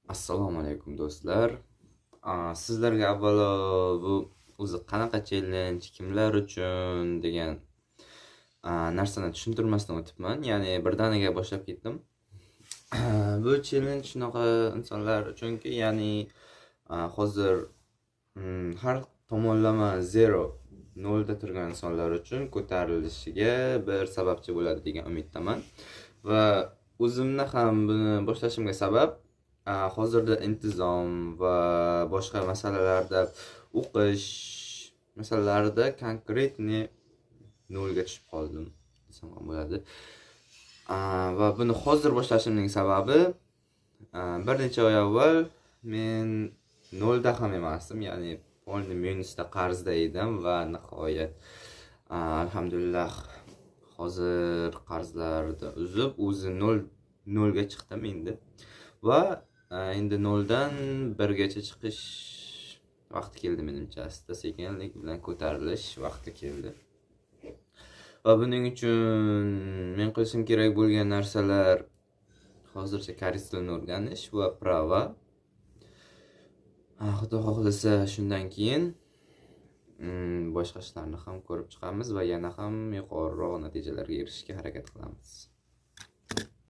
Assalomu alaykum, do'stlar. Sizlarga avvalo bu o'zi qanaqa challenge, kimlar uchun degan narsani tushuntirmasdan o'tibman. Ya'ni birdaniga boshlab ketdim. Bu challenge shunaqa insonlar uchunki, ya'ni hozir har tomonlama zero, nolda turgan insonlar uchun ko'tarilishiga bir sababchi bo'ladi degan umiddaman. Va o'zimni ham buni boshlashimga sabab hozirda intizom va boshqa masalalarda, o'qish masalalarida конкретный nolga tushib qoldim desam ham bo'ladi. Va buni hozir boshlashimning sababi bir necha oy avval men nolda ham emasdim, ya'ni полный minusda, qarzda edim va nihoyat, alhamdulillah, hozir qarzlarni uzib, o'zi nol nolga chiqdim endi va endi noldan birgacha chiqish vaqti keldi menimcha, asta sekinlik bilan ko'tarilish vaqti keldi. Va buning uchun men qilishim kerak bo'lgan narsalar hozircha koreys tilini o'rganish va права. Xudo xohlasa, shundan keyin boshqa ishlarni ham ko'rib chiqamiz va yana ham yuqoriroq natijalarga erishishga harakat qilamiz.